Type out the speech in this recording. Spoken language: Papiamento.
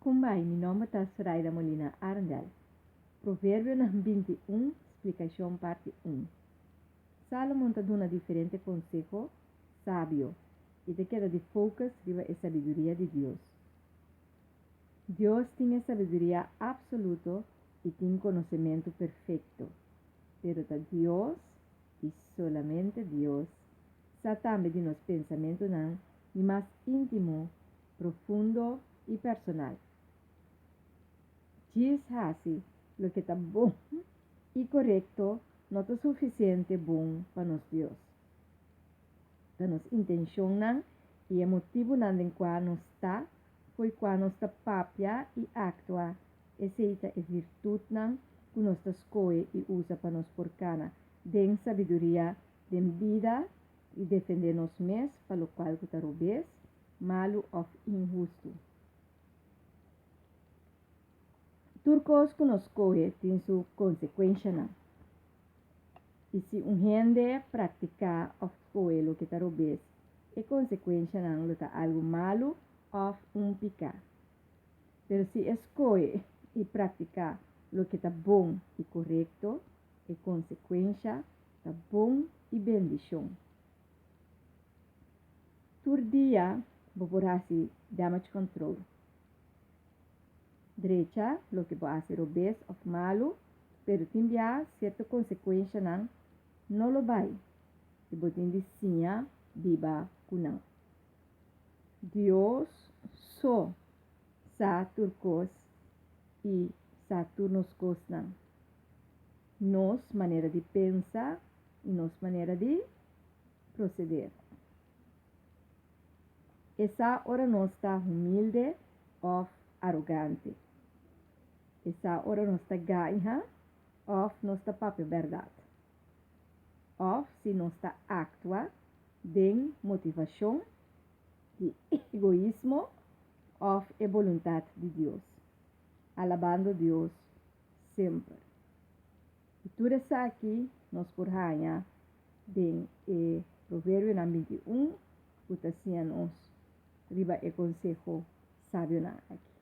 Kumbai, mi nomber ta Soraida Molina Arendel. Proverbionan 21, splikashon parti 1. Salomon ta duna diferente konseho sabio i ta keda di focus riba e sabiduria di Dios. Dios tin e sabiduria absoluto i tin konosementu perfekto, pero ta Dios, i solamente Dios, sa tambe di nos pensamentunan di mas íntimo, profundo i personal. Djis hasi loke ta bon i korekto no ta sufisiente bon pa nos Dios. Ta nos intenshonnan i e motibunan den kua nos ta, fo'i kua nos ta papia i aktua, esei ta e virtutnan ku nos ta skohe i usa pa nos por kana den sabiduria den bida i defendé nos mes pa lokual ku ta robes, malu òf inhustu. Tur kos ku nos skohe tin su konsekuenshanan. I si un hende praktiká òf skohe loke ta robes, e konsekuenshanan lo ta algu malu òf un piká. Pero si e skohe i praktiká loke ta bon i korekto, e konsekuensha ta bon i bendishon. Tur dia bo por hasi damage control. Drecha loke bo hasi robes òf malu, pero tin bia sierto konsekuenshanan no lo bai i bo tin di siña biba ku nan. Dios so sa tur kos i sa tur nos kosnan. Nos manera di pensa i nos manera di proseder. E sa ora nos ta humilde òf arogante. E sa ora nos ta gaña òf nos ta papia bèrdat. Òf si nos ta aktua den motivashon di egoismo òf e boluntat di Dios. Alabando Dios semper. I tur esaki nos por haña den e Proverbionan 21 ku ta siña nos riba e konseho sabionan aki.